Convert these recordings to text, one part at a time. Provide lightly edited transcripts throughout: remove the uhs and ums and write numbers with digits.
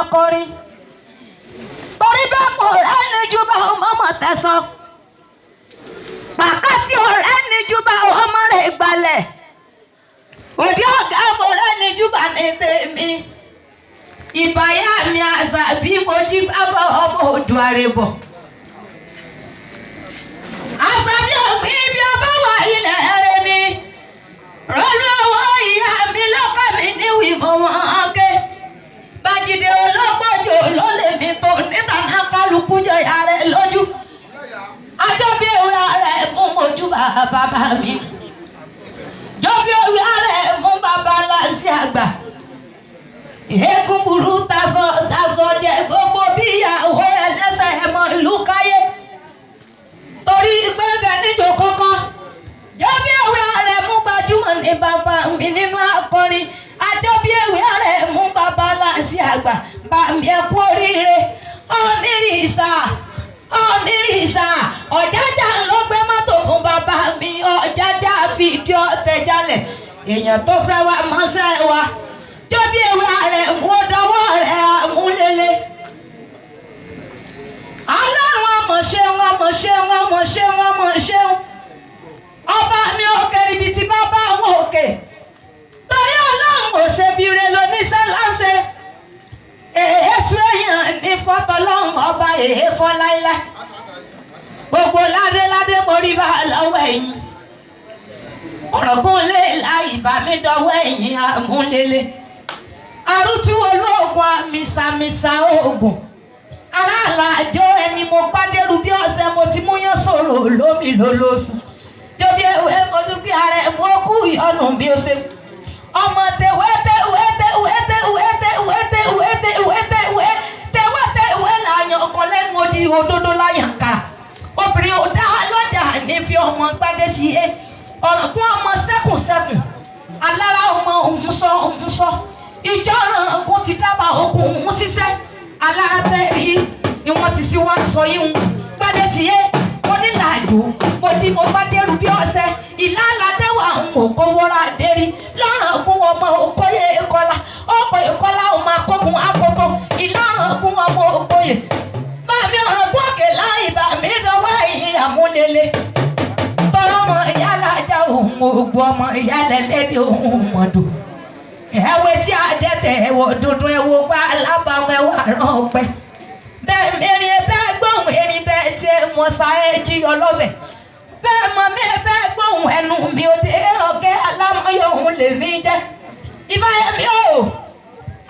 Akọrin torí bẹ́ẹ̀ kò rẹ́ni ju bá ọmọ mọ̀ tẹ̀sán pàkátí ọ̀rẹ́ ní júbà ọmọ rẹ̀ gbalẹ̀ òdì ọ̀gá mo rẹ́ni júbà ní tèmi ìbáyà mi àṣà bí mo jí bábọ̀ ọmọ odò àrèbọ̀ àṣà bí ògbìn ibi ọba wà ilẹ̀ rẹ̀ ni rọ́lú owó ìyá mi lọ́kọ̀ mi níwì mọ́ wọn ké bàjìdé ológbòjò ló lè mi tó níta náà kálukú jọ ìyá rẹ̀ lójú àjọbí ewé ara ẹ̀ mú mojú bàbá mi jọbí ewé ara ẹ̀ mú bàbá láti àgbà eégún burú tasọ tasọ jẹ gbogbo bí ìyàwó ẹlẹ́sẹ̀ ẹ̀mọ ìlú káyé torí pé bẹ níjó kọ́kọ́ jọbí ewé ara ẹ̀ mú gbajúmọ̀ ní bàbá mi nínú akọrin àjọbí ewé ara ẹ̀ mú bàbá láti àgbà bàmí ẹ kú oríire onírìísà onírìísà ọ̀jájá ló gbé mọ́tò fún bàbá mi ọ̀jájá fi kí ọ̀tẹ̀ jalẹ̀ èèyàn tó fẹ́ wá mọ́sẹ́ wa jóbi ewé rẹ̀ mú dọwọ́ rẹ̀ amúlélẹ̀. Ọlọ́run ọmọ ṣeun ọmọ ṣeun ọmọ ṣeun ọmọ ṣeun ọba mi òkè ibi tí bàbá àwọn òkè torí ọlọ́run ò ṣe bire lóníṣẹ́ láṣẹ èéfù èèyàn ní fọ́tọ́lọ́hún ọba èéfọ́ láíláí gbogbo ládéládé mo rí bá lọ́wọ́ ẹ̀yìn ọ̀rọ̀gún lé láì bá mi dọ́wọ́ ẹ̀yìn àmúlélẹ̀ arútú olóògùn àmìsàmìsà oògùn aráàlá àjọ ẹni mo pàdérù bí ọ̀sẹ̀ mo ti múyán sọ̀rọ̀ lómi lólóṣù jóbi ewé mo dúpẹ́ ara ẹ̀ mo kú ìyọnu bí ó ṣe ọmọ tewé tewé tewé tewé tewé tewé tewé tewé tewé tewé làyàn ọkọ lẹ́nu odi òdodo láyàn ká obìnrin ò dá lọ́jà níbi ọmọ gbadé sí e ọ̀rọ̀kún ọmọ sẹ́kùnsẹ́kùn alára ọmọ òun sọ òun sọ ìjọ ọ̀rọ̀kún ti dábàá okùn òun ṣiṣẹ́ alára tẹ́ rí ni wọ́n ti sí wọ́n sọ yíhun gbadé sí e onílàjò mo jí mo bá dérú bí ọ̀sẹ̀ ìlà aládéwà ń mò kó wọ́ra dérí lọ́rọ̀kún ọmọ òkóyè ìkọlà ọkọ̀ ìkọlà ọmọ akókun akoto ìlọ́rọ̀kún ọmọ òkóyè bàmí ọ̀rọ̀kún òkè láì bàmí dọwọ́ ẹ̀yìn àmúlélẹ̀ tọrọmọ ìyálàjà òun ògùn ọmọ ìyálẹ̀lẹ́dẹ̀ òun mọ̀dọ̀ ẹ̀wẹ̀ tí a dẹ́tẹ̀ ẹ̀wọ̀ dúdú ẹ̀wọ̀ pa alábàámu ẹ̀wọ̀ àrùn ọ̀pẹ bẹ́ẹ̀ mẹ́rin bẹ́ẹ̀ gbóhùn erin bẹ́ẹ̀ tí mo sáré jí ọlọ́bẹ̀ bẹ́ẹ̀ mọ mi bẹ́ẹ̀ gbóhùn ẹnu mi ò dé ọ̀gẹ́ alámọ̀yọ̀ òun lèmi jẹ́ ìbáyẹ̀mí o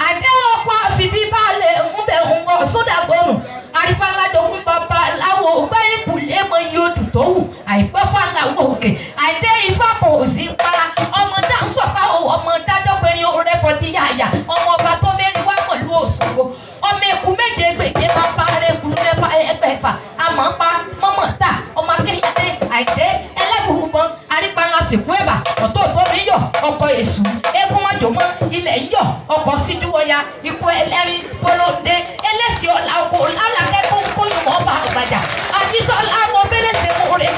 àdé ọ̀pọ̀ àfìdí balẹ̀ ń bẹ̀ ń wọ sódà gbọ́nù àrífàlájọkún bàbá láwo gbẹ́yìn kùlé mọ iye odù tó wù àìpẹ́ fàlàwọ̀ òkè àìdé ifá kò sí para ọmọ dáhùn sọ̀ká o ọmọ dájọ́ pẹ̀rin orẹ́ fọdí yàyà ọmọ ọba tó mẹ́rin wá pẹ̀lú Òṣogbo ọmọ eku méje gbèjé bàbá rẹ̀ kú mẹ́fà ẹgbẹ̀fà àmọ́ pa mọ́mọ́ ta ọmọ akéyàdé àìdé ẹlẹ́bùrúbọn arípanlá sìnkú ẹ̀bà ọ̀tọ̀ tó mi yọ̀ ọkọ̀ èṣù eégún mọ́jọ́mọ́ ilẹ̀ yọ̀ ọkọ̀ síjúwọ́ya ikú ẹlẹ́rìn polóde ẹlẹ́sìn ọ̀la ọkọ̀ lálàkẹ́ kó ń kóyún mọ́ bá àgbàjà àti sọlá mo bẹ́lẹ̀ ṣe mo rẹ̀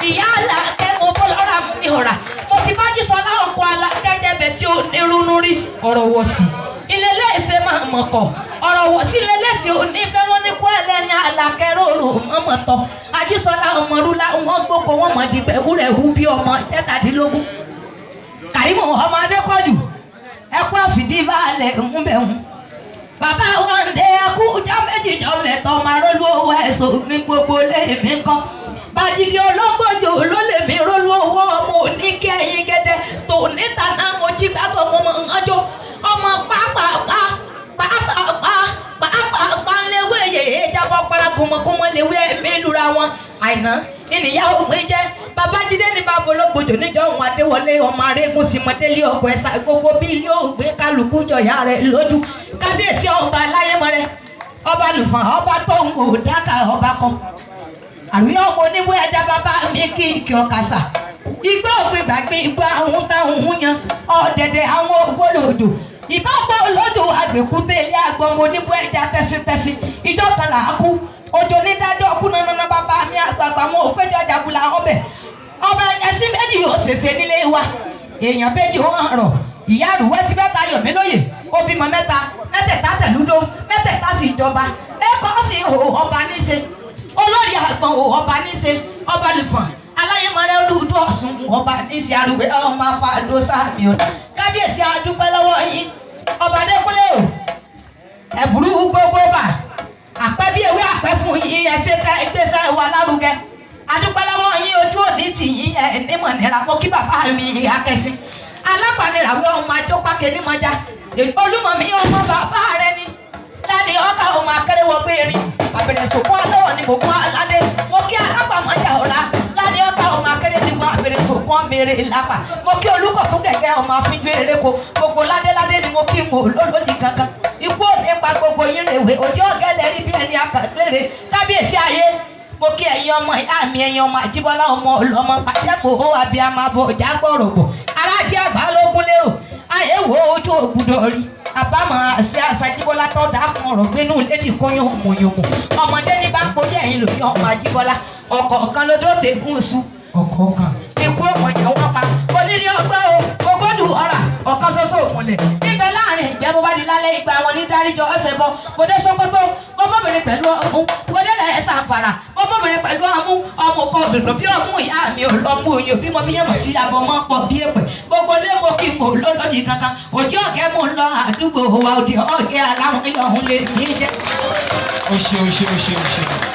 ìyá àlàkẹ́ mo bọ́ lọ́ra mú mi ọ̀rà mo ti bá jí sọlá ọkọ̀ alákẹ́jẹ́bẹ̀ tí ó nírúnú rí ọ̀rọ̀ wọ̀ sí ilé lẹ́sẹ̀ máa mọ̀ kọ̀ ọ̀rọ̀ wọ̀ sí ilé lẹ́sẹ̀ onífẹ́ wọn ní kó ẹlẹ́rìn àlàkẹ́ rọrùn mọ́mọ́tọ́ àjísọlá ọmọrúlá wọn gbóko wọn mọ̀ dìgbẹ́ wúrẹ̀ wú bí ọmọ ẹ̀tàdínlógún Kàrímù ọmọ Adékọ̀jù ẹkú àfìdí balẹ̀ ńbẹ̀hún bàbá wọn dé ẹkú ọjọ́ méjì jọ mẹ́tọ́ máa rólú owó ẹ̀sùn mi gbogbo lèmi kọ́ bàjìdì ológbòjò ló lè mi rólú owó ọmọ oníkẹ́ ẹ̀yìn gẹ́dẹ́ tó níta náà mo jí bàbá ọmọ ọjọ́ ọmọ pápápá pápápá pápápá léwé yèyé jábọ́ para kùmọ̀kùmọ̀ léwé ẹ̀mí lura wọn àìná ìníyàwó gbé jẹ́ babájídé ní bàbá ológbòjò níjọ́ òun adéwọlé ọmọ arégún símọ́délé ọkọ̀ ẹ̀sà gbogbo bí ilé ògbé kálukú jọ̀yà rẹ̀ lójú kábíyèsí ọba aláyémọrẹ ọba lùfọ̀n ọba tó ń wò dáka ọba kan àríyá ọmọ oníwé ẹja bàbá mi kí ìkì ọ̀kasà igbó ògbìn gbàgbé igbó àwọn táwọn ń yan ọ̀dẹ̀dẹ̀ àwọn ògbólòdò ìbá ọgbà olódò àgbèkúté ilé àgbọ̀mọ oníwé ẹja tẹ́sítẹ́sí ìjọ kan là á kú òjò nídájọ́ kú nanana bàbá mi àgbààgbà wọn ò péjọ jàbùlà ọbẹ̀ ọba ẹsìn méjì yóò ṣèṣe nílé wa èèyàn méjì ó hàn rọ̀ ìyá àrùwẹ́ ti mẹ́ta yọ̀ mí lóye ó bímọ mẹ́ta mẹ́tẹ̀ẹ̀ta tẹ̀lúdó mẹ́tẹ̀ẹ̀ta. jọba ẹkọ sí o ọba níṣe olórí àgbọn o ọba níṣe ọba lùpọ̀n aláyémọrẹ olùdó Ọ̀ṣun ọba níṣe arúgbó ọmọ afáàdó sáàmì o kábíyèsí adúpẹ́ lọ́wọ́ yín ọba Adékúnlé o ẹ̀bùrú gbogbo bà àpẹ́ bí ewé àpẹ́ fún yín ẹsẹ̀ tá ẹgbẹ́sẹ̀ wà lárugẹ adúpẹ́ lọ́wọ́ yín ojú òní tì yín ẹ̀ nímọ̀ nira mo kí bàbá mi akẹ́sìn alápàniràwọ̀ ọmọ àjọpákẹ́ nímọ̀já olúmọ̀ mi ọmọ bàbá rẹ ni lẹ́ni ọkà ọmọ akẹ́rẹ́wọ̀ gbérin àbẹ̀rẹ̀ sòkún alọ́wọ̀ ni mò ń aládé mo kí alápàmọ́jà ọ̀la lẹ́ni ọkà ọmọ akẹ́rẹ́dìgbọ̀n àbẹ̀rẹ̀ sòkún ọmọere ìlápà mo kí olùkọ́ tó kẹ̀kẹ́ ọmọ afínjú eréko gbogbo ládéládé ni mo kí mo lólódì kankan ikú òní pa gbogbo yín rèwé òdí ọ̀gẹ́lẹ̀ rí bí ẹni akàlérè kábíyèsí ayé mo kí ẹ̀yin ọmọ ìyá mi ẹ̀yin ọmọ àjíbọ́lá ọmọ ọlọ́mọ pàjẹ́pọ̀ ó abiyamọ abọ ọjà gbọ̀rọ̀gbọ̀ aráàdí àgbà lógún lérò ayé wo ojú ògbúdọ̀ rí àbámọ̀ àṣẹ àṣàjíbọ́lá tó dákun ọ̀rọ̀ gbénú lédì kóyún òmòyòmò ọmọdé ní bá ń porí ẹ̀yìn lòdì ọmọ àjíbọ́lá ọ̀kọ̀ọ̀kan lódó tẹ̀gùn su ọ̀kọ̀ọ̀kan ikú ọmọ yẹn wọ́n pa onílé ọgbẹ́ o ogódù ọ̀rà ọ̀kan ṣoṣo òmùlẹ̀ níbẹ̀ láàrin ìgbẹ́ mo bá di lálẹ́ ìgbà wọn ní dáríjọ ọ̀sẹ̀ bọ mo dé Sókótó mo bóbìnrin pẹ̀lú ọmú mo dé lẹ̀ Sàǹfàrà mo bóbìnrin pẹ̀lú ọmú ọmọ kan dùnú bí ọmú ìyá mi ò lọ́mú oyún bí mo bí yẹ̀mọ̀ tí abọ́ mọ́ pọ̀ bí èpè gbogbo lé mo kí mo lólóyìn kankan òjì ọ̀gẹ́ mo ń lọ àdúgbò wa òdì ọ̀gẹ́ aláwọ̀ ìyọ̀hún lè ní jẹ́. Ó ṣe ó ṣe ó ṣe ó ṣe.